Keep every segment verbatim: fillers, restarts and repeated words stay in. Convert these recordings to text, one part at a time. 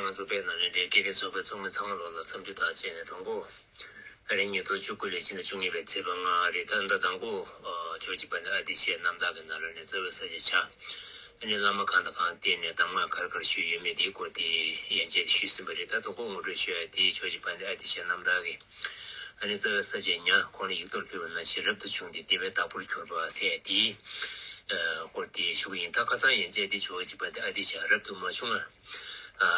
ང་ཚོ་དཔེ་ནང་ནས་འདྲའི་དགེ་རྒན་ཚོགས་པའི་ཚོགས་མི་ཚང་མ་ལོག་ལ་འཚམས་འདྲི་དང་བཅས་ནས་དང་པོ། ཨ་རིའི་ཉིས་སྟོང་བཅུ་དགུ་ལོའི་ཕྱི་ཟླ་བཅུ་གཉིས་པའི་ཚེས་པ་ལྔ་རེད། ད་ཟླ་དང་པོ་ཇོ་བོ་རྗེ་དཔལ་ལྡན་ཨ་ཏི་ཤའི་རྣམ་ཐར་གྱི་ནང་ལོགས་ནས་རྩ་བའི་ས་བཅད་ཆ། ཨ་ནི་བླ་མ་གང་དང་གང་བསྟེན་ནས་གདམས་ངག་ག་རེ་ག་རེ་ཞུས་ཡོད་མེད་དེའི་སྐོར་དེ་ཡན་ཆད་ཞུས་ཟིན་པ་རེད། ད་དང་པོ་ངོ་སྤྲོད་ཞུ་ཡ་དེ་ཇོ་བོ་རྗེ་དཔལ་ལྡན་ཨ་ཏི་ཤའི་རྣམ་ཐར་གྱི་ཨ་ནི་རྩ་བའི་ས་བཅད་ཉ་ཁོང་ལ་ཡིག་ཐོག་ཕུལ་བ་ནང་བཞིན་རབ་ཏུ་བྱུང་སྟེ་དེ་བས་བདག་པོར་གྱུར་པ་ཟེར་དེའི་སྐོར་དེ་ཞུ་གི་ཡིན། ད་ཁ་སང་ཡན་ཆད་དེ་ཇོ་བོ་རྗེ་དཔལ་ལྡན་ཨ་ཏི་ཤ་རབ་ཏུ་མ་བྱུང་བ། ཨ་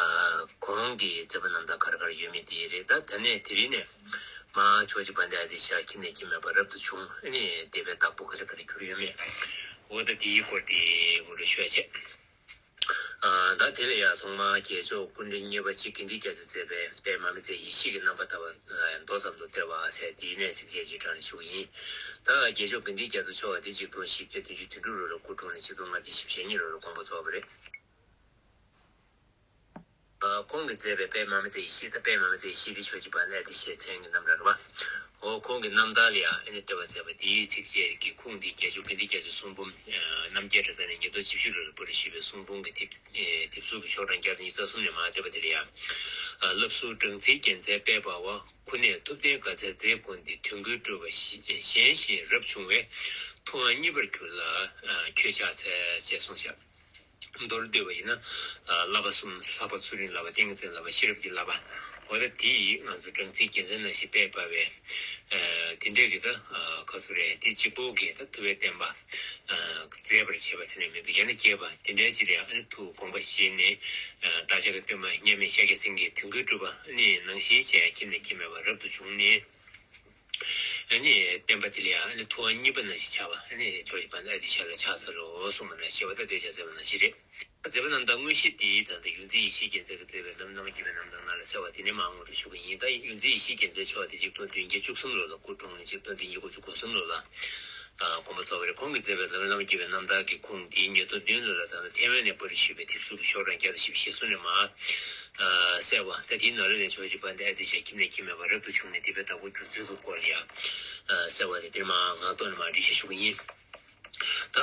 ཁོང་གི་མཛད་པ་རྣམ་ཐར་ག་རེ་ག་རེ་ཡོད་མེད་དེ་རེད། ད་ད་ནས་དེ་རིང་ནས་མ་ཇོ་བོ་རྗེ་དཔལ་ལྡན་ཨ་ཏི་ཤ་ཁྱིམ་ནས་ཁྱིམ་མེད་པར་རབ་ཏུ་བྱུང་། ཨ་ནི་དེ་བས་བདག་པོ་ག་རེ་ག་རེ་གྱུར་ཡོད་མེད། འོ་ད་དེའི་སྐོར་དེ་ངོ་སྤྲོད་ཞུ་ཡ་བྱས། ཨ་ད་དེ་ལ་ཡང་ཐོག་མར་རྒྱལ་མཆོག་སྐུ་ཕྲེང་གཉིས་པ་རྗེ་དགེ་འདུན་རྒྱ་མཚོས་མཛད་པའི་དཔལ་མར་མེ་མཛད་ཡེ་ཤེས་ཀྱི་རྣམ་པར་ཐར་པ་ལ་ཡང་མདོ་ཙམ་དུ་བསྟོད་པ་ཟེར་དེའི་གནད་ཚིགས་བཅད་ཅིག་དྲངས་ནས་ཞུ་གི་ཡིན། ད་རྒྱལ་མཆོག་དགེ་འདུན་རྒྱ་མཚོ་མཆོག་དེ་ཆིག་སྟོང་བཞི་བརྒྱ་བདུན་ཅུ་དོན་དྲུག་ལོ་ལ་སྐུ་འཁྲུངས་ནས་ཆིག་སྟོང་ལྔ་བརྒྱ་བཞི་བཅུ་ཞེ་གཉིས་ལོ་ལ་དགོངས་པ་རྫོགས་པ་རེད། ཁོང་གིས་མཛད་པའི་དཔལ་མར་མེ་མཛད་ཡེ་ཤེས། ད་དཔལ་མར་མེ་མཛད་ཡེ་ཤེས་འདི་ཇོ་བོ་རྗེ་དཔལ་ལྡན་ཨ་ཏི་ཤའི་མཚན་གྱི་རྣམ་གྲངས་རེད་པ། འོ་ཁོང་གི་རྣམ་ཐར་ལ་ཡང་ཨ་ནི་བསྟོད་པ་མཛད་པ་འདིའི་ཚིགས་བཅད་ཀྱི་ཁུངས་འདི་རྒྱལ་མཆོག་དགེ་འདུན་རྒྱ་མཚོའི་གསུང་འབུམ་རྣམ་རྒྱལ་གྲྭ་ཚང་ནས་ཉིས་སྟོང་བཅུ་བཞི་ལོ་ལ་པར་ཞུས་པའི་གསུང་འབུམ་གྱི་དེབ་དེབ་གཟུགས་ཀྱི་ཤོག་གྲངས་བརྒྱ་དང་ཉི་ཤུ་རྩ་གསུམ་ནས་མར་བསྟོད་པ་དེ་ལ་ཡང་། བསླབ་གསུམ་སྦྲང་རྩིའི་རྒྱལ་མཚན་དཔལ་འབར་བ། ཁུ་ནས་ཐུབ་བསྟན་དགའ་ཚལ་མཛེས་ཀུན་འདི། དོན་ཀུན་སྤྲུལ་པ་གཞན་ཞིང་རབ་བྱུང་བའི། ཐུབ་དབང་གཉིས་པར་གྱུར་ལ་ཁྱོད་ཕྱག་འཚལ་ཞེས་གསུངས་ཤག་མདོར་བསྡུས་པ་ཡིན་ན། བསླབ་པ་གསུམ། ལྷག་པ་ཚུལ་ཁྲིམས་བསླབ་པ། ཏིང་ངེ་འཛིན་བསླབ་པ། ཤེས་རབ་ཀྱི་བསླབ་པ། འོ་ད་དེ་ཡིས་ང་ཚོ་སྦྲང་རྩིའི་རྒྱལ་མཚན་ནང་བཞིན་དཔལ་འབར་བའི། དེ་འདྲས་ཀྱི་ད་ག་ཚོད་རེད། དེ་གཅིག་པོ་གིས་ད་ཐུབ་པའི་བསྟན་པ་མཛེས་པར་བྱེད་པ་ཟེར་ནས་མི་འདུག་ཡང་ན་རྒྱས་པ་དེ་འདྲའི་ཅིག་ལ་ཡང་ཨ་ནི་ཐུགས་དགོངས་པ་བཞེས་ནས། བདག་ཅག་གི་སྟོན་པ་མཉམ་མེད་ཤཱཀྱ་སེང་གེ་དོན་ཀུན་སྤྲུལ་པ་ནི་ནང་བཞིན་བྱས་ཁྱིམ་ནས་ཁྱིམ་མེད་པར་རབ་ཏུ་བྱུང་ནས། ཨ་ནི་བསྟན་པ་དེ་ལ་ཡང་ཨ་ནི་ཐུབ་དབང་གཉིས་པ་ནང་བཞིན་ཆགས་པ། ཨ་ནི་ཇོ་བོ་རྗེ་དཔལ་ལྡན་ཨ་ཏི་ཤ་ལ་ཕྱག་འཚལ་ལོ་གསུངས་པ་ནང་བཞིན་བསྟོད་པ་ད་བསྟོད་བྱ་མཛད་པ་ནང་བཞིན་རེད། མཛད་པ་རྣམ་ཐར་དངོས་གཞི་དེའི་ད་ལྟ་ཡོངས་འཛིན་ཡེ་ཤེས་རྒྱལ་མཚན་གྱིས་མཛད་པའི་ལམ་རིམ་བླ་མ་བརྒྱུད་པའི་རྣམ་ཐར་ནང་ལ་གསལ་བ་དེ་ནས་མར་ངོ་སྤྲོད་ཞུ་གི་ཡིན། ད་ཡོངས་འཛིན་ཡེ་ཤེས་རྒྱལ་མཚན་མཆོག་དེ་ཆིག་སྟོང་བདུན་བརྒྱ་བཅུ་གསུམ་ལོ་ལ་སྐུ་འཁྲུངས་ནས་ཆིག་སྟོང་བདུན་བརྒྱ་དགུ་བཅུ་གོ་གསུམ་ལོ་ལ་དགོངས་པ་རྫོགས་པ་རེད། ཁོང་གིས་མཛད་པའི་ལམ་རིམ་བླ་མ་བརྒྱུད་པའི་རྣམ་ཐར་གྱི་ཁུངས་དེ་ཉིས་སྟོང་བདུན་ལོ་ལ་ད་ལྟ་ཐའེ་ཝན་ནས་པར་ཞུས་པའི་དེབ་གཟུགས་ཀྱི་ཤོག་གྲངས་བརྒྱ་དང་བཞི་བཅུ་ཞེ་གསུམ་ནས་མར་གསལ་བ། ད་དེའི་ནང་ལོགས་ནས་ཇོ་བོ་རྗེ་དཔལ་ལྡན་ཨ་ཏི་ཤ་ཁྱིམ་ནས་ཁྱིམ་མེད་པར་རབ་ཏུ་བྱུང་ནས་དེ་བས་བདག་པོ་གྱུར་ཚུལ་གྱི་སྐོར་ལ་ཡང་གསལ་བ་དེ་འདིར་མར་ངག་ཐོག་ནས་མར་འགྲེལ་བཤད་ཞུ་གི་ཡིན། ད་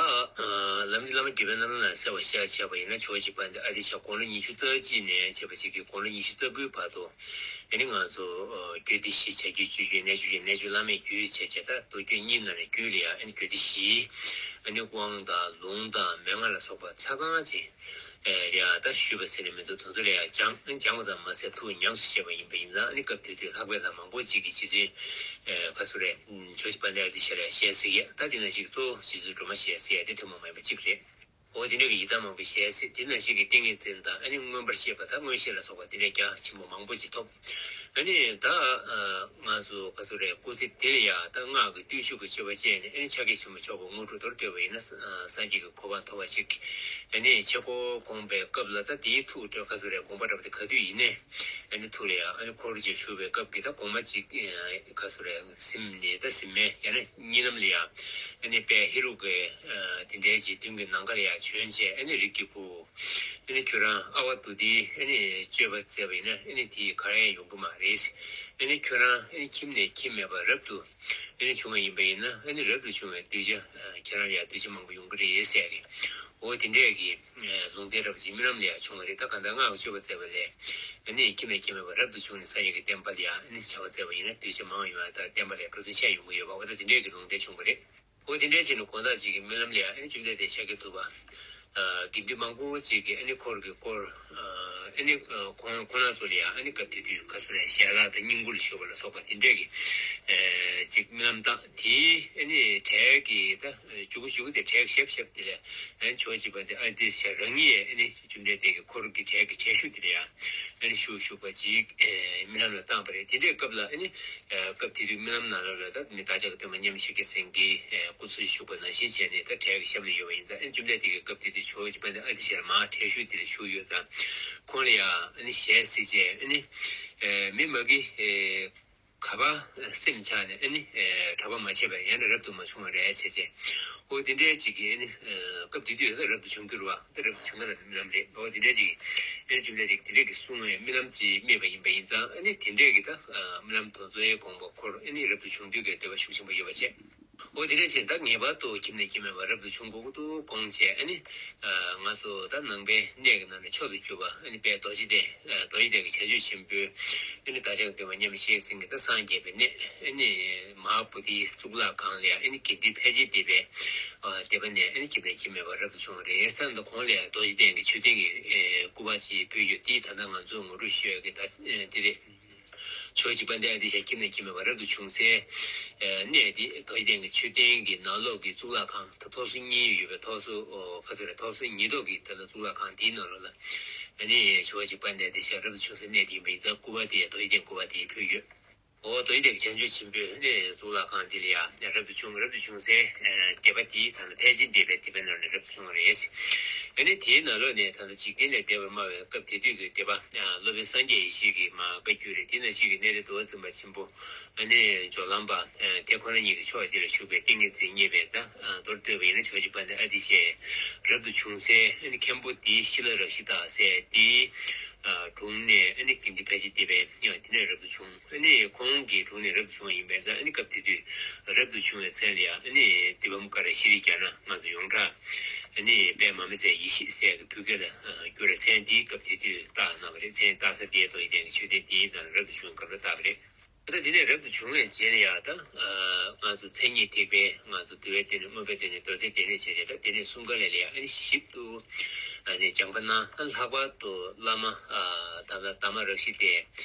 ལམ་རིམ་བླ་མ་བརྒྱུད་པའི་རྣམ་ཐར་ནང་གསལ་བ་བཤད་བྱས་པ་ཡིན་ན། ཇོ་བོ་རྗེ་དཔལ་ལྡན་ཨ་ཏི་ཤ་དགུང་ལོ་ཉི་ཤུ་རྩ་གཅིག་ནས་བྱས་པ་ཞིག་གི་དགུང་ལོ་ཉི་ཤུ་རྩ་དགུའི་བར་དུ། ཨ་ནི་ང་ཚོ་རྒྱུད་སྡེ་བཞི། བྱ་རྒྱུད་སྤྱོད་རྒྱུད་རྣལ་འབྱོར་རྒྱུད། རྣལ་འབྱོར་བླ་མེད་རྒྱུད་བྱས་བྱས། ད་མདོ་རྒྱུད་གཉིས་ནང་ནས་རྒྱུད་ལ་ཡང་ཨ་ནི་རྒྱུད་སྡེ་བཞི། ཨ་ནི་དབང་དང་ལུང་དང་མན་ངག་ལ་སོགས་པ་ཆ་ཚང་ཅིག་ཨེ་ཡ་ད་ཞུས་པ་ཟེར་ནས་མི་འདུག་དེ་ཚོ་ལ་ཡང་སྦྱངས། སྦྱངས་པ་ཙམ་མ་ཟད་ཐུགས་ཉམས་སུ་བཞེས་པ་ཡིན་པ་ཡིན་ཙང་། ཨ་ནི་སྐབས་དེ་དུས་ལྷག་པའི་ལྷ་མང་པོ་ཅིག་གིས་རྗེ་བཙུན་ཨེ་ག་ཚོད་རེད། ཇོ་བོ་རྗེ་དཔལ་ལྡན་ཨ་ཏི་ཤ་ལ་ཡང་ཞལ་གཟིགས་ཡས། ད་དེ་ནང་བཞིན་གཙོ་བོ་རྗེ་བཙུན་སྒྲོལ་མ་ཞལ་གཟིགས་ཡས་དེ་ཐུན་མོང་མ་ཡིན་པ་གཅིག་རེད། འོ་དེ་འདྲ་གི་ཡི་དམ་མང་པོའི་ཞལ་གཟིགས། དེ་ནང་བཞིན་གྱི་ཏིང་ངེ་འཛིན་དང་། ཨ་ནི་མངོན་པར་ཤེས་པ་དང་། མངོན་ཤེས་ལ་སོགས་པ་དེ་འདྲའི་རྒྱ་ཆེན་པོ་མང་པོ་ཅིག་ཐོབ། ཨ་ནི་ད་ང་ཚོ་ག་ཚོད་རེད། སྐུ་ཚེ་འདི་ལ་ཡང་ད་སྔགས་ཀྱི་བརྟུལ་ཞུགས་ཀྱི་སྤྱོད་པ་སྤྱད་ནས། ཨ་ནི་ཕྱག་རྒྱ་ཆེན་པོ་མཆོག་གི་དངོས་གྲུབ་མདོར་བསྡུས་པ་ཡིན་ན། སངས་རྒྱས་ཀྱི་གོ་འཕང་ཐོབ་པ་ཞིག་ཨ་ནི་ཆོས་འཁོར་བསྐོར་བའི་སྐབས་ལ། ད་དེའི་ཐུགས་ག་ཚོད་རེད། དགོངས་པ་འདྲ་པོ་དེ་ག་དུས་ཡིན་ནའི། ཨ་ནི་ཐུགས་ལ་ཡང་། ཨ་ནི་འཁོར་བཅས་བཞུགས་པའི་སྐབས་ཀྱི་ད་གོང་མ་གཅིག་ག་ཚོད་རེད། གཟིམ་ནས་ད་གཟིམ་མལ། ཡང་ན་གཉིད་ལམ་ལ་ཡང་། ཨ་ནི་དཔལ་ཧེ་རུ་ཀའི་དེ་འདྲའི་ཅིག་མདུན་གྱི་ནམ་མཁའ་ལ་ཡང་བྱོན་བྱས། ཨ་ནི་རིགས་ཀྱི་བུ། ཨ་ནི་ཁྱོད་རང་ཨ་ཝ་དྷཱུ་ཏིའི་ཨ་ནི་སྤྱོད་པ་མཛད་པ་ཡིན་ན། ཨ་ནི་དེ་ག་ཡང་ཡོང་གི་མ་རེད། ཨ་ནི་ཁྱོད་རང་ཨ་ནི་ཁྱིམ་ནས་ཁྱིམ་མེད་པར་རབ་ཏུ་ཨ་ནི་བྱུང་བ་ཡིན་པ་ཡིན་ན། ཨ་ནི་རབ་ཏུ་བྱུང་བའི་གདུལ་བྱ་ཁྱེད་རང་ལ་ཡང་གདུལ་བྱ་མང་པོ་ཡོང་གི་རེད་ཟེར་གི། འོ་དེ་འདྲས་ཀྱི་ལུང་བསྟན་རབ་ཅིག་རྨི་ལམ་ལ་ཡང་བྱུང་བ་རེད། ད་གང་ལྟར་སྔགས་ཀྱི་སྤྱོད་པ་མཛད་པ་ལས། ཨ་ནི་ཁྱིམ་ནས་ཁྱིམ་མེད་པར་རབ་ཏུ་བྱུང་ནས་སངས་རྒྱས་ཀྱི་བསྟན་པ་ལ་ཡང་ཨ་ནི་བྱ་བ་མཛད་པ་ཡིན་ན། གདུལ་བྱ་མང་བ་ཡོང་ཡ། ད་བསྟན་པ་ལ་འགྲོ་དོན་ཆེ་ཡོང་གི་ཡོད་པ། འོ་ད་དེ་འདྲས་ཀྱི་ལུང་བསྟན་བྱུང་བ་རེད། འོ་དེ་འདྲའི་ཆེད་དུ་དགོང་དག་ཅིག་གི་རྨི་ལམ་ལ་ཡང་། ཨ་ནི་བཅོམ་ལྡན་འདས་ཤཱཀྱ་ཐུབ་པ། དགེ་འདུན་མང་པོ་ཅིག་གིས་ཨ་ནི་འཁོར་གྱིས་བསྐོར། ཨ་ནི་ཁོང་ཁོང་རྣམ་ཚོ་ལ་ཡང་ཨ་ནི་སྐབས་དེ་དུས་ག་ཚོད་རེད། ཞལ་ལག་དང་བསྙེན་བཀུར་ཞུ་བ་ལ་སོགས་པ་དེ་འདྲས་ཀྱི་ཅིག་རྨི་ལམ་བཏང་། དེའི་ཨ་ནི་གྲལ་གྱི་ད་མཇུག་མཇུག་དེ་གྲལ་གྱི་ཞབས་ཞབས་དེ་ལ་ཨ་ནི་ཇོ་བོ་རྗེ་དཔལ་ལྡན་ཨ་ཏི་ཤ་རང་ཉིད་ཨ་ནི་བཅོམ་ལྡན་འདས་ཀྱི་འཁོར་གྱི་གྲལ་གྱི་གྲལ་གཞུག་དེ་ལ་ཡང་ཨ་ནི་བཞུགས་བཞུགས་པ་ཅིག་རྨི་ལམ་ལ་བཏང་བ་རེད། དེ་འདྲའི་སྐབས་ལ་ཨ་ནི། སྐབས་དེ་དུས་རྨི་ལམ་ནང་ལོགས་ལ་ད་ནི་བདག་ཅག་གི་སྟོན་པ་མཉམ་མེད་ཤཱཀྱ་སེང་གེ་སྐུ་ཚུར་བཞུགས་པ་ནང་བཞིན་བྱས་ནས་ད་གྲལ་གྱི་ཞབས་ལ་ཡོད་པ་ཡིན་ཙང་། ཨ་ནི་བཅོམ་ལྡན་འདས་ཀྱིས་སྐབས་དེ་དུས་ཇོ་བོ་རྗེ་དཔལ་ལྡན་ཨ་ཏི་ཤ་མར་གྲལ་གཞུག་དེ་ལ་བཞུགས་ཡོད་ཙང་། ཁོང་ལ་ཡང་ཨ་ནི་ཞལ་གཟིགས་བྱས། ཨ་ནི་མི་མ་གི་ག་པར་སེམས་ཆགས་ནས། ཨ་ནི་གྲྭ་པ་མ་བྱས་པས་ཡང་ན་རབ་ཏུ་མ་བྱུང་བ་རེད་བྱས་བྱས། འོ་དེ་འདྲའི་ཅིག་གིས་ཨ་ནི་སྐབས་དེ་དུས་ད་རབ་ཏུ་བྱུང་གི་རེད་པ། ད་རབ་ཏུ་བྱུང་ན་ལ་རྨི་ལམ་རེད། འོ་དེ་འདྲའི་ཅིག་ཨ་ནི་བཅོམ་ལྡན་འདས་དེ་འདྲའི་གི་གསུང་བའི་རྨི་ལམ་ཅིག་རྨིས་པ་ཡིན་པ་ཡིན་ཙང་། ཨ་ནི་དེ་འདྲའི་གི་ད་རྨི་ལམ་དེ་ཚོའི་དགོངས་པ་འཁོར། ཨ་ནི་རབ་ཏུ་བྱུང་དུས་ཀྱི་བསྟོད་པ་ཤུགས་ཆེན་པོ་ཡོད་པ་བྱས། འོ་དེ་འདྲ་བྱས་ད་ངེས་པར་དུ་ཁྱིམ་ནས་ཁྱིམ་མེད་པ་རབ་ཏུ་བྱུང་དགོས་ཀྱི་འདུག་དགོངས་བྱས། ཨ་ནི་ང་ཚོ་ད་ནང་པའི་གནས་ཀྱི་ནང་ནས་མཆོག་ཏུ་གྱུར་པ་ཨ་ནི་དཔལ་རྡོ་རྗེ་གདན། རྡོ་རྗེ་གདན་གྱི་བྱང་ཆུབ་ཆེན་པོའི་ཨ་ནི་བདག་ཅག་སྟོན་པ་མཉམ་མེད་ཤེར་སེང་གེ་ད་སངས་རྒྱས་པའི་གནས་ཨ་ནི་མ་ཧཱ་བོ་དྷིའི་གཙུག་ལག་ཁང་ལ་ཨ་ནི་དགེ་འདུན་ཕལ་ཆེར་སྡེ་པའི་སྡེ་པ་ནས་ཨ་ནི་ཁྱིམ་ནས་ཁྱིམ་མེད་པ་རབ་ཏུ་བྱུང་བ་རེད། ས་ད་གོང་ལ་རྡོ་རྗེ་གདན་གྱི་མཆོད་རྟེན་གྱི་སྐུ་པར་ཅིག་ཕུལ་ཡོད། དེ་ད་ལྟ་ང་ཚོ་ངོ་སྤྲོད་ཞུ་ཡག་གི་ད་དེ་རེད། ཇོ་བོ་རྗེ་དཔལ་ལྡན་ཨ་ཏི་ཤ་ཁྱིམ་ནས་ཁྱིམ་མེད་པ་རབ་ཏུ་བྱུང་སའི་གནས་དེ་རྡོ་རྗེ་གདན་གྱི་མཆོད་རྟེན་གྱི་ནང་ལོགས་ཀྱི་གཙུག་ལག་ཁང་ད་ཐོག་སོ་གཉིས་ཡོད་པའི་ཐོག་སོ་ཁ་སོ་རེ་ཐོག་སོ་ཉིས་ཐོག་གི་ད་ལྟ་གཙུག་ལག་ཁང་དེའི་ནང་ལོགས་ལ་ཨ་ནི་ཇོ་བོ་རྗེ་དཔལ་ལྡན་ཨ་ཏི་ཤ་རབ་ཏུ་བྱུང་སའི་གནས་དེ་ཡིན་པ་ཡིན་ཙང་སྐུ་པར་དེ་རྡོ་རྗེ་གདན་སྐུ་པར་དེ་ཕུལ་ཡོད། འོ་དོ་ཡི་དེ་བྱང་ཆུབ་ཆེན་པོའི་གནས་གཙུག་ལག་ཁང་འདི་ལ་ཡང་རབ་ཏུ་བྱུང་། རབ་ཏུ་བྱུང་སའི་སྡེ་པ་འདིའི་ད་ལྟ་ཕལ་ཆེར་སྡེ་པའི་སྡེ་པའི་ནང་ནས་རབ་ཏུ་བྱུང་བ་རེད། ཨ་ནི་དེའི་ནང་ལོགས་ནས་ད་ལྟ་འཇིག་རྟེན་ལས་འདས་པར་སྨྲ་བའི་སྐབས་དེ་དུས་ཀྱི་སྡེ་པ་སློབ་དཔོན་སངས་རྒྱས་ཡེ་ཤེས་ཀྱི་མ་བཀའ་བརྒྱུད་རེད། དེ་ནང་བཞིན་གྱི་གནས་རི་དུ་བ་འཛིན་པ་ཆེན་པོ་ཨ་ནི་སྦྱོར་ལམ་པ་དེ་ཁོ་ན་ཉིད་ཀྱི་ཕྱོགས་གཅིག་ལ་བཞུགས་པའི་ཏིང་ངེ་འཛིན་བརྙེས་པའི་ད་མདོར་བསྡུས་པ་ཡིན་ན་ཇོ་བོ་རྗེ་དཔལ་ལྡན་ཨ་ཏི་ཤའི་རབ་ཏུ་བྱུང་སའི་ཨ་ནི་མཁན་པོ་འདིའི་ཤི་ལ་རབ་ཞི་བདག་སའི་འདིའི་དྲུང་ནས་ཨ་ནི་དགེ་འདུན་ཕལ་ཆེར་སྡེ་པའི་དེ་ནས་རབ་ཏུ་བྱུང་། ཨ་ནི་ཁོང་གི་དྲུང་ནས་རབ་ཏུ་བྱུང་བ་ཡིན་པས་ན་ཨ་ནི་སྐབས་དེ་དུས་རབ་ཏུ་བྱུང་བའི་མཚན་ལ་ཡང་ཨ་ནི་དི་བཾ་ཀ་ར་ཤྲཱི་ཛྙཱ་ན་ང་ཚོ་ཡོངས་གྲགས་ཨ་ནི་དཔལ་མ་མི་ཚེ་ཡེ་ཤེས་ཟེར་གྱི་ཕུད་སྐད་ལ་བསྒྱུར་བའི་མཚན་འདིའི་སྐབས་དེ་དུས་བཏགས་གནང་བ་རེད། མཚན་བཏགས་ས་དེའི་དོ་ཡི་དན་གྱི་མཆོད་རྟེན་དེའི་ནང་ལ་རབ་ཏུ་བྱུང་བའི་སྐབས་ལ་བཏགས་པ་རེད། ད་དེ་ནས་རབ་ཏུ་བྱུང་བའི་རྗེས་ལ་ཡང་ད་ང་ཚོ་མཚན་ཉིད་ཐེག་པའི་ང་ཚོ་དུལ་བའི་སྡེ་སྣོད། དངོས་པོའི་སྡེ་སྣོད། མདོ་སྡེའི་སྡེ་སྣོད་བྱས་བྱས་ད་སྡེ་སྣོད་གསུམ་ཀ་ལས་ལ་ཡང་ཨ་ནི་ཞིབ་ཏུ་ཨ་ནི་སྦྱངས་པ་གནང་། ལྷག་པར་དུ་བླ་མ་ད་ལྟ་དྷརྨ་རཀྵི་ཏའི་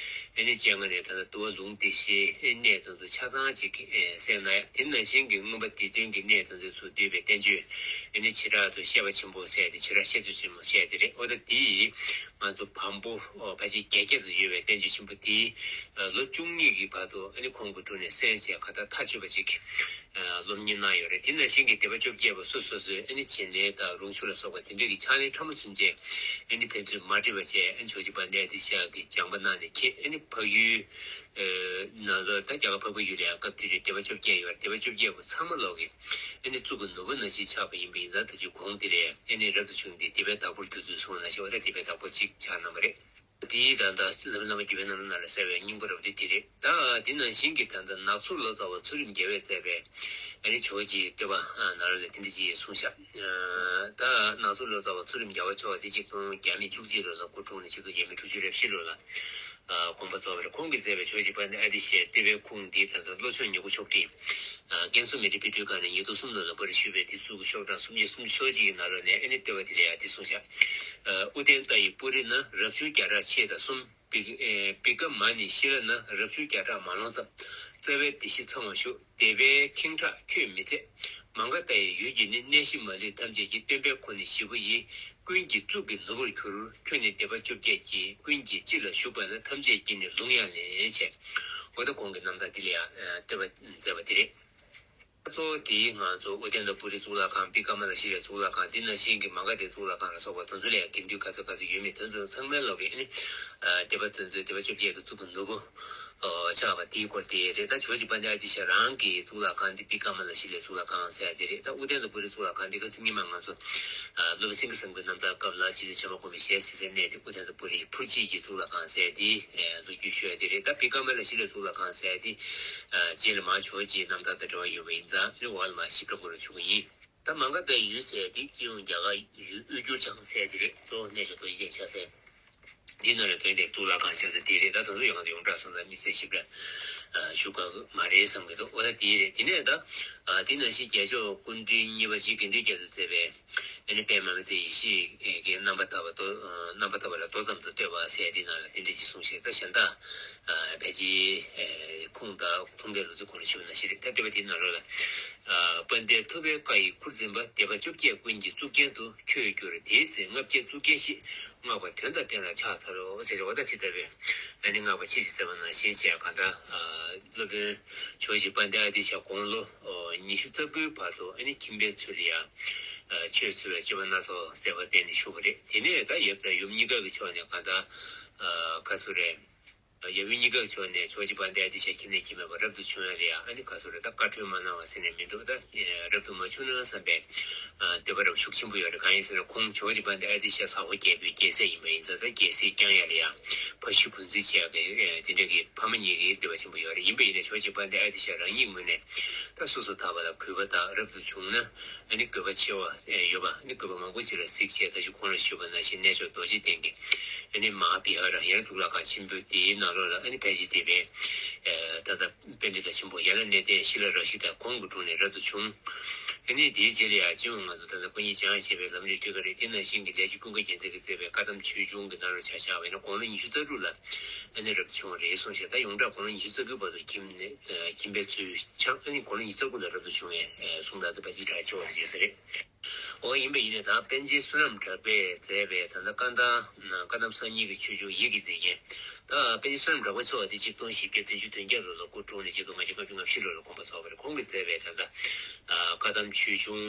ཨ་ནི་སྤྱན་སྔ་ནས་ད་ལྟ་འདུལ་བ་ལུང་སྡེ་བཞིའི་གནད་དོན་ཚོ་ཆ་ཚང་ཅིག་གསན་གནང་ཡ། དེ་ནང་བཞིན་གྱི་མངོན་པ་འདི་དོན་གྱི་གནད་དོན་ཚོ་ཚུར་བསྡུས་པའི་བསྟན་བཅོས་ཨ་ནི་བྱེ་བྲག་ཏུ་བཤད་པ་ཆེན་པོ་ཟེར་ཏེ་བྱེ་བྲག་བཤད་མཛོད་ཆེན་མོ་བཤད་དེ་རེད། འོ་ད་འདི་ང་ཚོ་བམ་པོ་ཕལ་ཆེར་བརྒྱད་བརྒྱ་ཙམ་ཡོད་པའི་བསྟན་བཅོས་ཆེན་པོ་འདི་ལོ་བཅུ་གཉིས་ཀྱི་བར་དུ་ཨ་ནི་ཁོང་གི་དྲུང་ནས་གསན་བྱས་ག་ད་མཐའ་ཆོད་པ་ཅིག་སློབ་གཉེར་གནང་ཡོད་རེད། དེ་ནང་བཞིན་གྱི་སྡེ་པ་བཅོ་བརྒྱད་པ་སོ་སོ་སོའི་ཨ་ནི་བྱིན་ལེན་དང་རུང་ཞུ་ལ་སོགས་པ་དེ་འདྲ་གི་ཕྱག་ལེན་ཕྲ་མོ་ཚུན་ཆད་ཨ་ནི་ཕན་ཚུན་མ་འདྲེས་པ་བྱས་ཨ་ནི་ཇོ་བོ་རྗེ་དཔལ་ལྡན་ཨ་ཏི་ཤ་གིས་སྦྱངས་པ་གནང་ནས་ཁྱེད་ཨ་ནི་འཕགས་ཡུལ་ནང་ལོགས་ད་རྒྱ་གར་འཕགས་པའི་ཡུལ་ལ་ཡང་སྐབས་དེ་དུས་སྡེ་པ་བཅོ་བརྒྱད་ཡོད་རེད། སྡེ་པ་བཅོ་བརྒྱད་པོ་ཚང་མ་ལོག་གི་ཨ་ནི་གཙུག་གི་ནོར་བུ་ནང་བཞིན་ཆགས་པ་ཡིན་པ་ཡིན་ཙང་ད་ཅི་གོང་དེ་ལས་ཨ་ནི་རབ་ཏུ་བྱུང་སྟེ་སྡེ་པའི་བདག་པོར་གྱུར་ཚུལ་གསུངས་ན་ཞེས་པ་ད་སྡེ་པའི་བདག་པོ་གཅིག་ཆགས་གནང་བ་རེད། དེའི་ད་ལྟ་བླ་མ་བླ་མ་བརྒྱུད་པའི་རྣམ་གྲངས་ནང་ལ་གསལ་བའི་སྙིང་པོ་རབ་སྡེ་དེ་རེད། ད་དེ་ནང་བཞིན་གྱི་ད་ལྟ་ནག་ཚོ་ལོ་ཙཱ་བ་ཚུལ་ཁྲིམས་རྒྱལ་བས་མཛད་པའི་ཨ་ནི་ཇོ་བོ་རྗེའི་བསྟོད་པ་ནང་ལ་དེ་འདྲ་ཅིག་གསུངས་ཤག་ད་ནག་ཚོ་ལོ་ཙཱ་བ་ཚུལ་ཁྲིམས་རྒྱལ་བ་མཆོག་དེ་ཆིག་སྟོང་བརྒྱ་མེད་བཅུ་གཅིག་ལོ་ལ་སྐུ་འཁྲུངས་ནས་ཆིག་སྟོང་བརྒྱ་མེད་དྲུག་ཅུ་རེ་བཞི་ལོ་ལ་དགོངས་པ་རྫོགས་པ་རེད། ཁོང་གིས་མཛད་པའི་ཇོ་བོ་རྗེ་དཔལ་ལྡན་ཨ་ཏི་ཤའི་བསྟོད་པའི་ཁུངས་འདི་ད་ལྟ་བློ་མཆོག་ཉེར་དགུ་ཕྱོགས་སྒྲིག་ཀན་སུའུ་མི་ཏྲའི་དཔེ་སྐྲུན་ཁང་ནས་ཉིས་སྟོང་གསུམ་ལོ་ལ་པར་ཞུས་པའི་དེ་ཚུལ་གྱི་ཤོག་གྲངས་སུམ་བརྒྱ་སུམ་ཅུ་སོ་གཅིག་གི་ནང་ལོགས་ནས་ཨ་ནི་བསྟོད་པ་དེ་ལ་ཡང་འདི་གསུངས་ཤག་ཨུ་དན་ཏ་ཡི་པུ་རི་ན་རབ་བྱུང་བརྒྱ་ཕྲག་ཕྱེད་དང་གསུམ། བི་ཨེ་བི་ཀ་མ་ནི་ཤི་ལ་ན་རབ་བྱུང་བརྒྱ་ཕྲག་མ་ལོངས་ཙམ། རྩ་བའི་སྡེ་བཞི་ཚང་བར་བཞུགས། སྡེ་པའི་ཁེངས་དྲགས་ཁྱོད་མི་ཚད། མ་ག་དྷ་ཡི་ཡུལ་གྱི་ནི་གནས་གཞི་མ་ལུས་ཐམས་ཅད་ཀྱི། སྟོན་པའི་འཁོར་ནི་བཞི་པོ་ཡི། ཀུན་གྱི་གཙུག་གི་ནོར་བུར་གྱུར། ཁྱོད་ནི་སྡེ་པ་བཅོ་བརྒྱད་ཀྱིས། ཀུན་གྱིས་སྤྱི་ལ་བཞུགས་པ་ན། ཐམས་ཅད་ཀྱིས་ནི་ལུང་ཡང་ལེན་བྱས། འོ་ད་གོང་གི་རྣམ་ཐར་འདི་ལ་ཡང་བསྟོད་པ་མཛད་པ་འདི་རེད། གཙོ་བོ་དེ་ང་ཚོ་ཨུ་དན་ཏ་པུ་རི་གཙུག་ལག་ཁང་། བི་ཀ་མ་ལ་ཤི་ལའི་གཙུག་ལག་ཁང་། དེ་ནང་བཞིན་གྱི་མ་ག་དྷའི་གཙུག་ལག་ཁང་ལ་སོགས་པ་དེ་ཚོ་ལ་ཡང་དགེ་འདུན་ག་ཚོད་ག་ཚོད་ཡོད་མེད་དེ་ཚོ་ཚང་མའི་ལོག་གི་ཨ་ནི་སྡེ་པ་དེ་ཚོས་སྡེ་པ་བཅོ་བརྒྱད་ཀྱི་གཙུག་གི་ནོར་བུ་ཆགས་པ་དེའི་སྐོར་དེ་རེད། ད་ཇོ་བོ་རྗེ་དཔལ་ལྡན་ཨ་ཏི་ཤ་རང་གི་གཙུག་ལག་ཁང་དེ་བི་ཀ་མ་ལ་ཤི་ལའི་གཙུག་ལག་ཁང་ཟེར་དེ་རེད། ད་ཨུ་དན་ཏ་པུ་རི་གཙུག་ལག་ཁང་དེ་ཁ་སང་ཉི་མ་ང་ཚོ་སློབ་དཔོན་སེང་གེ་བཟང་པོའི་རྣམ་ཐར་སྐབས་ལ་རྗེ་བཙུན་བྱམས་པ་མགོན་པོའི་ཞལ་གཟིགས་སའི་གནས་དེ་ཨུ་དན་ཏ་པུ་རི་ཕུར་བྱེད་ཀྱི་གཙུག་ལག་ཁང་ཟེར་དེ་ལོ་རྒྱུས་ཞུ་ཡ་དེ་རེད། ད་བི་ཀ་མ་ལ་ཤི་ལའི་གཙུག་ལག་ཁང་ཟེར་དེ་རྗེས་ལ་མར་ཇོ་བོ་རྗེའི་རྣམ་ཐར་དང་འབྲེལ་བ་ཡོད་པ་ཡིན་ཙང་ཨ་ནི་འོག་ལ་མར་ཞིབ་ཕྲ་མགོ་ལ་ཆུག་གི་ཡིན། ད་མ་ག་དྷའི་ཡུལ་ཟེར་དེ་སྤྱི་ཡོངས་རྒྱ་གར་ཡུལ་དབུས་འགྱུར་བྱང་ཟེར་དེ་རེད། གཙོ་བོ་གནས་མཆོག་རྡོ་རྗེ་གདན་ཆགས་སའི་འདི་ནང་ལ་དོན་དེ་གཙུག་ལག་ཁང་ཆགས་ས་དེ་རེད། ད་དེ་ཚོ་ཡང་ཡོངས་གྲགས་སོང་ཙང་དམིགས་བསལ་ཞིབ་ཕྲ་ཞུ་དགོས་མ་རེད་བསམ་གྱི་འདུག་འོ་ད་དེ་རེད། དེ་ནས་ད་དེ་ནང་བཞིན་རྒྱལ་མཆོག་སྐུ་ཕྲེང་གཉིས་པ་རྗེ་དགེ་འདུན་རྒྱ་མཚོས་མཛད་པའི་ཨ་ནི་དཔལ་མ་མི་ཚེ་ཡེ་ཤེས་ཀྱི་རྣམ་པར་ཐར་པ་མདོ། རྣམ་པར་ཐར་པ་ལ་མདོ་ཙམ་དུ་བསྟོད་པ་ཟེར་དེ་ནང་ལ་དེ་འདྲ་ཞིག་གསུངས་ཤིང་། ད་གཞན་དག་ཕལ་ཆེར་ཁུངས་དང་ཐུང་ཐད་ལུགས་སྲོལ་གོང་ལ་ཞུས་པ་ནང་བཞིན་རེད། ད་བསྟོད་པ་དེའི་ནང་ལོགས་ལ། དཔལ་ལྡན་ཐུབ་པའི་བཀའ་ཡི་ཁུར་འཛིན་པ། སྡེ་པ་བཅོ་བརྒྱད་ཀུན་གྱི་གཙུག་རྒྱན་དུ། ཁྱོད་གྱུར་དེའི་ཚེ། ལྔ་བརྒྱའི་གཙུག་རྒྱན་བཞི། བསྔགས་པ་དོན་དང་ལྡན་ལ་ཕྱག་འཚལ་ལོ་ཟེར་རེད་བ། ད་དེ་ལྟ་བུའི་ཨ་ནི་བསྔགས་པ་ཆེ་ཞེས་གསལ་བ་ནང་བཞིན་བྱས་གང་ལྟར་སློབ་དཔོན་ཇོ་བོ་རྗེ་དཔལ་ལྡན་ཨ་ཏི་ཤ་དགུང་ལོ་ཉི་ཤུ་རྩ་དགུའི་བར་དུ་ཨ་ནི་ཁྱིམ་པའི་ཚུལ་ལ་ཡང་ཆོས་འཚོལ་བའི་སྤྱོད་པ་སྣ་ཚོགས་མཛད་པ་བསྟན་ནས་བཞུགས་པ་རེད། དེ་ནས་ད་ཡབ་དང་ཡུམ་གཉིས་ཀ་གི་ཕྱོགས་ནས་གང་ལྟར་ཁ་སུ་རེད། ཡབ་ཡུམ་གཉིས་ཀ་ཕྱོགས་ནས་ཇོ་བོ་རྗེ་དཔལ་ལྡན་ཨ་ཏི་ཤ་ཁྱིམ་ནས་ཁྱིམ་མེད་པར་རབ་ཏུ་བྱུང་ཡ་ལ་ཡ། ཨ་ནི་ག་སོ་རེ་ད་བཀའ་འཁྲོལ་མ་གནང་བ་ཟེར་ནས་མི་འདུག་ད་རབ་ཏུ་མ་བྱུང་ན་བསམ་པའི་འདོད་པ་རབ་ཤུགས་ཆེན་པོ་ཡོད་རེད། གང་ཡིན་ཟེར་ན་ཁོང་ཇོ་བོ་རྗེ་དཔལ་ལྡན་ཨ་ཏི་ཤ་ཟ་ཧོར་རྒྱལ་པོའི་རྒྱལ་སྲས་ཡིན་པ་ཡིན་ཙང་། ད་རྒྱལ་སྲིད་བསྐྱང་ཡ་ལ་ཡ་ཕ་ཤུལ་བུ་འཛིན་བྱས་ཀྱི་དེ་འདྲ་གི་ཕ་མ་གཉིས་ཀྱི་འདོད་པ་ཆེན་པོ་ཡོད་རེད། ཡིན་པ་ཡིན་ན་ཇོ་བོ་རྗེ་དཔལ་ལྡན་ཨ་ཏི་ཤ་རང་ཉིད་ངོས་ནས་ད་སོ་སོ་ཐར་པ་ལ་གུས་པ་དང་རབ་ཏུ་བྱུང་ན་ཨ་ནི་དགོས་པ་ཆེ་བ་ཡོད་པ། ཨ་ནི་དགོས་པ་མང་པོ་ཅིག་ལ་གཟིགས་བྱས། ད་ཅི་གོང་ལ་ཞུས་པ་ནང་བཞིན་རྣལ་འབྱོར་རྡོ་རྗེ་གདན་གྱི་ཨ་ནི་མ་ཧཱ་བི་ཧཱ་ར་ཡང་གཙུག་ལག་ཁང་ཆེན་པོ་དེའི་ནང་ལོགས་ལ་ཨ་ནི་ཕལ་ཆེར་དེ་བས་ད་ལྟ་པཎྜི་ཏ་ཆེན་པོ་ཡན་ལག་གནས་བརྟན་ཤེས་རབ་རང་བཞིན་དང་གོང་གི་དྲུང་ནས་རབ་ཏུ་བྱུང་། ཨ་ནི་དེའི་རྗེས་ལ་ཡང་སྤྱི་ཡོངས་ང་ཚོ་ད་ལྟ་སྐུ་ཉིད་བྱང་ཞེས་པའི་ལམ་རིམ་སྤྲོད་ཀྱི་རེད། དེ་ནང་བཞིན་གྱི་ལས་ཀྱི་ཀུན་དགའ་རྒྱལ་མཚན་གྱིས་མཛད་པའི་བཀའ་གདམས་ཆོས་འབྱུང་གི་ནང་ལ་ཆ་བཞག་པ་ཡིན་ན་དགུང་ལོ་ཉི་ཤུ་རྩ་དྲུག་ལ་ཨ་ནི་རབ་ཏུ་བྱུང་བ་རེད་གསུངས་ཤག་ད་ཡོངས་གྲགས་དགུང་ལོ་ཉི་ཤུ་རྩ་དགུའི་བར་དུ་ཁྱིམ་ནས་ཁྱིམ་པའི་ཚུལ་ཆགས། ཨ་ནི་དགུང་ལོ་ཉི་ཤུ་རྩ་དགུ་ལ་རབ་ཏུ་བྱུང་བའི་གསུང་སྟངས་དེ་ཕལ་ཆེར་གྲགས་ཆེ་བ་ཞིག་ཡོད་ས་རེད། འོ་ཡིན་པ་ཡིན་ནའི་ད་པཎ་ཆེན་བསོད་ནམས་གྲགས་པས་མཛད་པའི་ད་ལྟ་བཀའ་གདམས་བཀའ་གདམས་གསར་རྙིང་གི་ཆོས་འབྱུང་ཡིད་ཀྱི་མཛེས་རྒྱན། ད་པཎ་ཆེན་བསོད་ནམས་གྲགས་པ་མཆོག་དེ་ཆིག་སྟོང་བཞི་བརྒྱ་བདུན་ཅུ་དོན་བརྒྱད་ལོ་ལ་སྐུ་འཁྲུངས་ནས་ཆིག་སྟོང་ལྔ་བརྒྱ་ལྔ་བཅུ་ང་བཞི་ལོ་ལ་དགོངས་པ་རྫོགས་པ་རེད། ཁོང་གིས་མཛད་པའི་ད་ལྟ་བཀའ་གདམས་ཆོས་འབྱུང་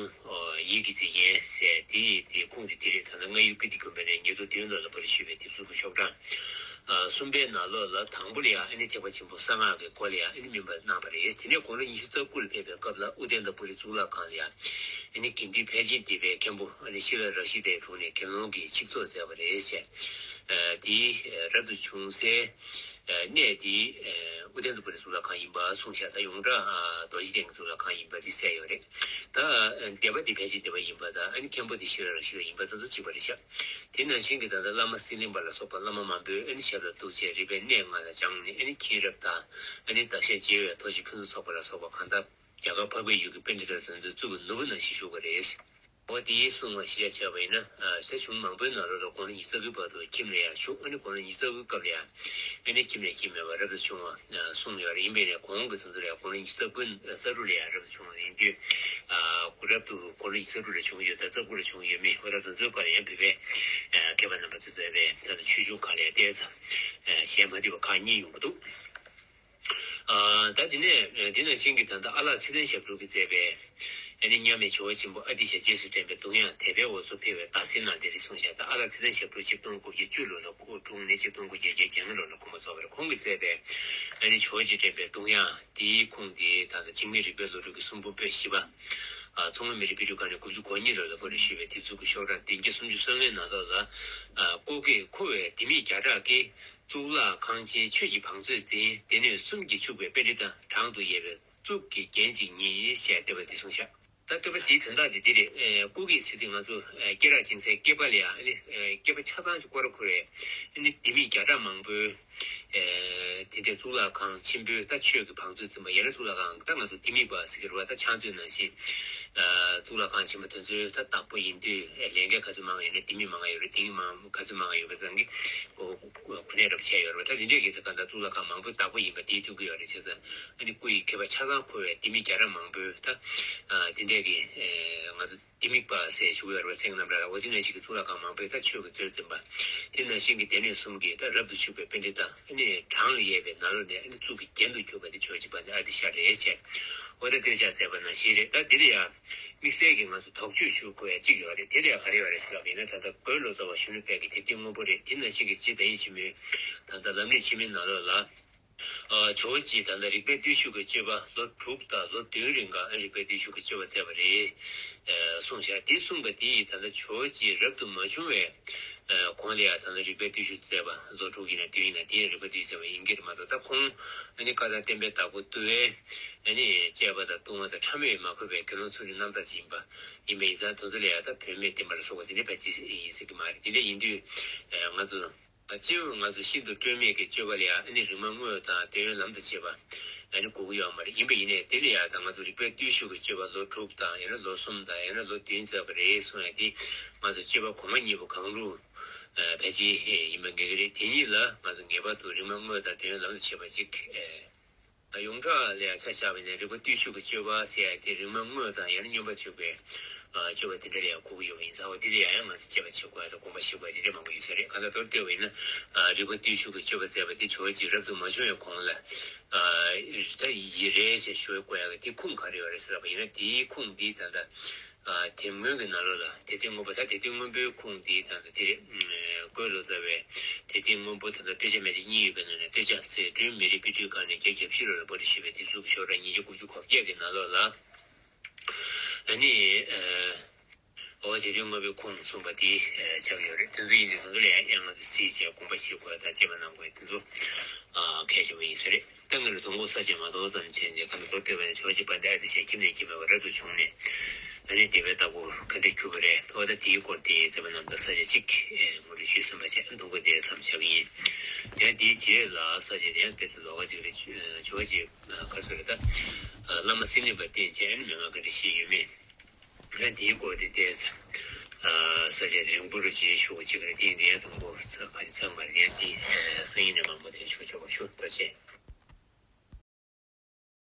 ཡིད་ཀྱི་མཛེས་རྒྱན་ཟེར་དེ་དེ་ཁུངས་དེ་དེ་རེད། ད་ལྟ་རྔ་ཡབ་ཀིརྟི་དགོན་པ་ནས་ཉིས་སྟོང་བདུན་ལོ་ལ་པར་བཤུས་པའི་དེབ་གཟུགས་ཀྱི་ཤོག་གྲངས་གསུམ་པའི་ནང་ལོགས་ལ་དང་པོ་ལ་ཡང་ཨ་ནི་ཐེག་པ་ཆེན་པོ་གསང་སྔགས་ཀྱི་སྐོར་ལ་ཡང་ཨ་ནི་སྨིན་པ་གནང་བ་རེད། དེ་ནས་དགུང་ལོ་ཉི་ཤུ་རྩ་དགུ་ལ་ཕེབས་པའི་སྐབས་ལ་ཨུ་ཏནྟ་པུ་རི་གཙུག་ལག་ཁང་ལ་ཡང་ཨ་ནི་དགེ་འདུན་ཕལ་ཆེར་སྡེ་པའི་མཁན་པོ་ཨ་ནི་ཤེས་རབ་རབ་ཞི་དང་འཁྲུངས་ནས་དགེ་སློང་གི་ཆིག་རྫོགས་མཛད་པ་རེད་ཅེས། དེའི་རབ་ཏུ་བྱུང་སའི་གནས་དེ་ཨུ་ཏནྟ་པུ་རི་གཙུག་ལག་ཁང་ཡིན་པ་གསུངས་ཤག་ད་ཡོངས་གྲགས་རྡོ་རྗེ་གདན་གྱི་གཙུག་ལག་ཁང་ཡིན་པ་དེ་གསལ་ཡོད་རེད། ད་སྡེ་པ་དེ་ཕལ་ཆེར་སྡེ་པ་ཡིན་པ་དང་ཨ་ནི་མཁན་པོ་དེ་ཤེས་རབ་རབ་ཞི་ལ་ཡིན་པ་དེ་ཚོ་གཅིག་པ་རེད་ཤག་དེ་ནང་བཞིན་གྱི་ད་ལྟ་བླ་མ་སིལ་ལིང་པ་ལ་སོགས་པ་བླ་མ་མང་པོས་ཨ་ནི་ཞབས་ལ་གཏུགས་བྱས་རིག་པའི་གནས་ལྔ་ལ་སྦྱངས་ནས་ཨ་ནི་མཁྱེན་རབ་དང་ཨ་ནི་བདག་ཞབས་མཇལ་བའི་ཐུགས་རྗེ་ཕུན་སུམ་ཚོགས་པ་ལ་སོགས་པ་གང་ལྟར་རྒྱ་གར་འཕགས་པའི་ཡུལ་གྱི་པཎྜི་ཏ་དེ་ཚོའི་གཙུག་གི་ནོར་བུ་ནང་བཞིན་བཞུགས་པ་རེད། འོ་དེའི་གསུང་བ་གཞིར་བྱས་པ་ཡིན་ན་ས་གཞུང་མང་པོའི་ནང་ལོགས་ལ་དགུང་ལོ་ཉི་ཤུ་རྩ་དགུའི་བར་དུ་ཁྱིམ་ལ་ཡང་བཞུགས། ཨ་ནི་དགུང་ལོ་ཉི་ཤུ་རྩ་དགུའི་སྐབས་ལ་ཡང་ཨ་ནི་ཁྱིམ་ནས་ཁྱིམ་མེད་པར་རབ་ཏུ་བྱུང་བ་གསུངས་ཡོད་རེད། ཡིན་པས་ན་གོང་གི་དོན་དུ་ལ་ཡང་དགུང་ལོ་ཉི་ཤུ་རྩ་དགུ་རྩ་དྲུག་ལ་ཡང་རབ་ཏུ་བྱུང་བ་ཡིན་དུས། རབ་ཏུ་དགུང་ལོ་ཉི་ཤུ་རྩ་དྲུག་ལ་བྱུང་ཡོད་ད་རྩ་དགུ་ལ་བྱུང་ཡོད་མེད། འོ་ད་དེ་ཚོའི་སྐོར་ལ་ཡང་བོད་པའི་མཁས་པ་རྣམ་པ་ཚོས་མཛད་པའི་ད་ལྟ་ཆོས་འབྱུང་ཁག་ལ་ཡང་བལྟས་ཙང་གཞན་མ་འདུས་པ་ཁག་གཉིས་ཡོང་གི་འདུག་ད་དེ་ནས་དེ་ནང་བཞིན་གྱི་ད་ལྟ་ཨ་ལགས་ཚེ་བརྟན་ཞབས་དྲུང་གིས་མཛད་པའི་ཨ་ནི་མཉམ་མེད་ཇོ་བོ་ཆེན་པོ་ཨ་ཏི་ཤ་རྗེས་སུ་དྲན་པའི་གདུང་དབྱངས་དད་པའི་འོ་ཟོ་འཕེལ་བའི་བདག་སྲིད་ནང་དེ་རིགས་གསུངས་ཤག་ད་ཨ་ལགས་ཚེ་བརྟན་ཞབས་དྲུང་ཆིག་སྟོང་དགུ་བརྒྱ་བཅུ་ལོ་ལ་སྐུ་འཁྲུངས་ནས་ཆིག་སྟོང་དགུ་བརྒྱ་བརྒྱད་ཅུ་གྱ་ལྔ་ལོ་ལ་དགོངས་པ་རྫོགས་པ་རེད། ཁོང་གིས་མཛད་པའི་ཨ་ནི་ཇོ་བོ་རྗེས་དྲན་པའི་གདུང་དབྱངས་དེའི་ཁུངས་དེ་ད་ལྟ་འཇིགས་མེད་རིག་པའི་བློ་གྲོས་ཀྱི་གསུང་འབུམ་པོད་བཞི་པ། མཚོ་སྔོན་མི་རིགས་དཔེ་སྐྲུན་ཁང་ནས་དགུ་བཅུ་གོ་གཉིས་ལོ་ལ་པར་བཤུས་པའི་དེབ་གཟུགས་ཀྱི་ཤོག་གྲངས་བདུན་བརྒྱ་སུམ་ཅུ་སོ་ལྔའི་ནང་ལོགས་ལ། ཀོ་ཀེ་འཁོར་བའི་ལྡེ་མིག་བརྒྱ་ཕྲག་གིས། གཙུག་ལག་ཁང་ཆེན་ཆོས་ཀྱི་བང་མཛོད་འཛིན། སྡེ་སྣོད་གསུམ་གྱིས་ཕྱུག་པའི་པཎྜི་ཏ། གྲངས་དུ་ཡས་པའི་གཙུག་གི་རྒྱན་གཅིག་ཉིད་ཞེས་བསྟོད་པ་འདི་གསུངས་ཤག་ད་བསྟོད་པ་འདིའི་དོན་དག་འདི་འདི་རེད། ཀོ་ཀེ་ཟེར་དུས་ང་ཚོ་སྐེ་རགས་ཅན་ཚའི་སྐེད་པ་ལ་ཡང་ཨ་ནི་སྐེད་པ་ཆ་ཚང་ཞིག་སྐོར་ར་འཁོར་བའི་ཨ་ནི་ལྡེ་མིག་བརྒྱ་ཕྲག་མང་པོའི་དེ་འདྲའི་གཙུག་ལག་ཁང་ཆེན་པོའི་ད་ཆོས་ཀྱི་བང་མཛོད་འཛིན་པ་ཡང་ན་གཙུག་ལག་ཁང་ད་ང་ཚོ་ལྡེ་མིག་པ་ཟེར་གྱི་རེད་བ། ད་ཕྱག་མཛོད་ནང་བཞིན་གཙུག་ལག་ཁང་ཆེན་པོ་དེ་ཚོའི་ད་བདག་པོ་ཡིན་དུས་ལས་འགན་ག་ཚོད་མང་ཡོད་ན་ལྡེ་མིག་མང་ང་ཡོད་རེད། ལྡེ་མིག་མང་ག་ཚོད་མང་ང་ཡོད་པ་ཙང་གི་གོ་གོ་གོ་གནས་རབ་བྱས་ཡོད་རེད་བ། ད་དེ་འདྲས་ཀྱི་ད་ག་ད་གཙུག་ལག་ཁང་མང་པོའི་བདག་པོ་ཡིན་པ་དེའི་ཐུགས་ཀྱི་ཡོད་རེད། བྱས་ཙང་ཨ་ནི་སྐུ་ཡི་སྐེད་པ་ཆ་ཚང་འཁོར་བའི་ལྡེ་མིག་བརྒྱ་ཕྲག་མང་པོའི་ད་དེ་འདྲས་ཀྱི་ང་ཚོ་ལྡེ་མིག་པ་ཟེར་ཞུ་གི་ཡོད་རེད་བ། མཚན་རྣམ་གྲངས་ལ་འོ་དེ་ནང་བཞིན་གྱི་གཙུག་ལག་ཁང་མང་པོའི་ད་ཆོས་ཀྱི་མཛོད་འཛིན་པ་དེ་ནང་བཞིན་གྱི་སྡེ་སྣོད་གསུམ་གྱི་ད་རབ་ཏུ་ཕྱུག་པའི་པཎྜི་ཏ་ཨ་ནི་གྲངས་ལ་ཡས་པའི་ནང་ལོགས་ནས་ཨ་ནི་གཙུག་གི་རྒྱན་དུ་གྱུར་པ་དེ་ཇོ་བོ་རྗེ་དཔལ་ལྡན་ཨ་ཏི་ཤ་རེད་ཅེས་འོ་ད་འདིར་ཕྱག་བཙལ་བ་ནང་བཞིན་རེད། ད་འདི་ལ་ཡང་དམིགས་བསལ་གྱི་ང་ཚོ་དོགས་གཅོད་ཞུ་དགོས་ཡ་གཅིག་ཡོད་རེད། དེ་ལ་ཡང་ག་རེ་ཡོད་རེད་ཟེར་ལབ་པ་ཡིན་ན་ད་ལྟ་རྒོད་ལོ་ཙཱ་བ་གཞོན་ནུ་དཔལ་གྱི་དེབ་ཐེར་སྔོན་པོ་རེད། དེ་ནང་བཞིན་གྱི་རྗེ་ཟླ་བའི་ཆེན་མོའི་ད་ལྟ་ལམ་རིམ་ཆེན་མོའི་ནང་ལོགས་ལ། ཇོ་བོ་རྗེས་ད་ལྟ་རིག་པའི་བརྟུལ་ཞུགས་ཀྱི་སྤྱོད་པ་ལོ་དྲུག་དང་ལོ་བདུན་རིང་ག་རིག་པའི་བརྟུལ་ཞུགས་ཀྱི་སྤྱོད་པ་མཛད་པ་རེད། གསུངས་བཞག་དེ་གསུངས་པ་དེ་ཡིས་ད་ལྟ་ཇོ་བོ་རྗེ་རབ་ཏུ་མ་བྱུང་བའི་གོང་ལ་ཡང་ད་ལྟ་རིག་པའི་བརྟུལ་ཞུགས་མཛད་པ་ལོ་དྲུག་ཡིན་ན་བདུན་ཡིན་ན་དེ་ཡང་རིག་པའི་བརྟུལ་ཞུགས་མཛད་པ་ཡིན་གྱི་རེད་མ་གཏོགས། ད་ཁོང་ཨ་ནི་བཀའ་དང་བསྟན་པའི་བདག་པོ་བཏུལ་བའི་ཨ་ནི་དཔྱད་པ་དང་ལྟུང་བ་དང་ཕྲ་མོས་མ་གོས་པའི་དགེ་སློང་ཚུལ་ཁྲིམས་རྣམ་དག་ཅིག་ཡིན་པ་ཡིན་པ་ཡིན་ཙང་དེ་ཚོ་ལ་ཡང་ད་བུད་མེད་བསྟེན་པ་ལ་སོགས་པ་དེ་འདྲ་ཕལ་ཆེར་ཡིན་སྲིད་ཀྱི་མ་རེད། དེ་འདྲ་ཡིན་དུས་ང་ཚོ། སྤྱིར་ང་ཚོ་ཤིན་ཏུ་སྤྲོས་མེད་ཀྱི་སྤྱོད་པ་ལ་ཡང་ཨ་ནི་རིག་མ་དངོས་དང་དོན་ཡོད་ལམ་དང་བཅས་པ་ཨ་ནི་དགོས་ཀྱི་ཡོད་མ་རེད། ཡིན་པ་ཡིན་ནའི་དེ་ལ་ཡང་ད་ང་ཚོ་རིག་པའི་བརྟུལ་ཞུགས་ཀྱི་སྤྱོད་པ་ལོ་དྲུག་དང་ཡང་ན་ལོ་གསུམ་དང་ཡང་ན་ལོ་བདུན་མཛད་པ་རེད་གསུངས་ཡ་དེ་ང་ཚོ་སྤྱོད་པ་གོང་མ་གཉིས་པོ་གང་རུང་ཕལ་ཆེར་ཡིན་པ་ངེས་ཀྱི་རེད། དེ་གཉིས་ལ་ང་ཚོ་ངེས་པར་དུ་རིག་མ་དངོས་དང་དོན་ཡོད་ལམ་དང་བཅས་པ་ཅིག་ཡོངས་གྲགས་ལ་ཡང་ཆ་བཞག་པ་ཡིན་ན་རིག་པ་བརྟུལ་ཞུགས་ཀྱི་སྤྱོད་པ་ཟེར་ཡ་དེ་རིག་མ་དངོས་དང་ཡང་ན་སྙོམས་པར་འཇུག་པའི་སྤྱོད་པ་དེ་འདྲ་ལ་ཡང་གོ་གི་ཡོད་པ་ཡིན་ཙང་། འོ་དེ་ལ་ཡང་ཡང་ང་ཚོ་དཔྱད་པ་བྱེད་དགོས་ཡ་དང་དགོངས་པ་བཞེས་དགོས་ཡ་དེ་འདྲ་མང་པོ་ཡོད་ས་རེད། གང་ལྟར་མདོར་བསྡུས་པ་ཡིན་ན་རིག་པ་བརྟུལ་ཞུགས་ཀྱི་སྤྱོད་པ་མཛད་པ་དེ་ཇོ་བོ་རྗེ་རབ་ཏུ་མ་བྱུང་བའི་གོང་ལ་ད་ཡི་རེད་ཅེས་ཞུ་དགོས་ཡ་དེ་ཁུངས་ག་རེ་ཡོད་རེད་ཟེར་ལབ་པ་ཡིན་ན། དེའི་ཁུངས་འདི་ད་ལྟ་ དེ་སྔོན་གྱི་ནང་ལོགས་ལ་དེབ་ཐེར་སྔོན་པོ། ད་དེབ་ཐེར་སྔོན་པོའི་ཁུངས་འདི་དང་དེ་རེད། བཀོད་ལོ་ཙཱ་བའི་དེབ་ཐེར་སྔོན་པོ་དང་། ད་སྟོད་ཆ་སྨད་ཆ་གཉིས་ཡོད་པའི་ནང་ནས་སྟོད་ཆ་ཟེར། སྒྲོན་མེ་རི་པི་ཊི་ཁ་ནས་རྒྱ་རྒྱབ་ཤི་རོ་ལ་པོ་ཏི་ཞེས་པའི་དེབ་གཟུགས་ཀྱི་ཤོག་གྲངས་ཉིས་བརྒྱ་དགུ་བཅུ་གོ་བརྒྱད་ཀྱི་ནང་ལོགས་ལ། ཨ་ནི། འོ་དེབ་ཐེར་སྔོན་པོའི་ཁུངས་གསུངས་པ་དེ་ཆགས་ཡོད་རེད། དེ་ཚོ་ཡིན་དུས་དེ་ཚོ་ལ་ཡང་ཡང་ང་ཚོས་གཟིགས་བྱས་དགོངས་པ་བཞེས་དགོས་དང་དཔྱད་པ་གནང་དགོས། དེ་ཚོ་གལ་ཆེན་པོ་ཡིན་ས་རེད། ད་ང་ལ་དུས་འཁོར་ས་བཅད་མ་གཏོགས་ཙམ་བྱས་ནས། གང་ལྟར་མདོར་བསྡུས་པ་ནི། ཇོ་བོ་རྗེ་དཔལ་ལྡན་ཨ་ཏི་ཤ་ཁྱིམ་ནས་སྐྱེས་མེད་པར་རབ་ཏུ་བྱུང་ནས། ཨ་ནི་སྡེ་པའི་བདག་པོར་ག་འདྲ་གྱུར་པ་རེད། འོ་ད་དེའི་སྐོར་དེ་མཛད་པ་རྣམས་དང་ས་བཅད་གཅིག་ངོ་སྤྲོད་ཞུས་ཟིན་པ་བྱས། དུས་འཁོར་དེ་མཚམས་བཞག་གི་ཡིན། ཡང་དེའི་རྗེས་ལ་ས་བཅད་དེ་ཡང་དཔེ་དེབ་ལོགས་ཀ་གཅིག་ལ་ཇོ་བོ་རྗེ་ག་རེ་ཟེར་རེད། ད་བླ་མ་སེང་གེ་པ་བསྟེན་བྱས། ཨ་ནི་མན་ངག་ག་འདྲ་བཞེས་ཡོད་མེད། ཡང་དེའི་སྐོར་དེ་བལྟས་ས་བཅད་རིང་པོ་རུ་རྗེས་ཞུ་བ་གཅིག་རེད། དེ་ཡིན་དུས་ཡང་དུས་འཁོར་ས་ཁ་ཅིག་ཚང་མར་ཡང་དེ་སང་ཉིན་ནས་མང་པོ་དེ་ཞུ་ཆོག་པ་ཞུ། ཐུགས་རྗེ་ཆེ།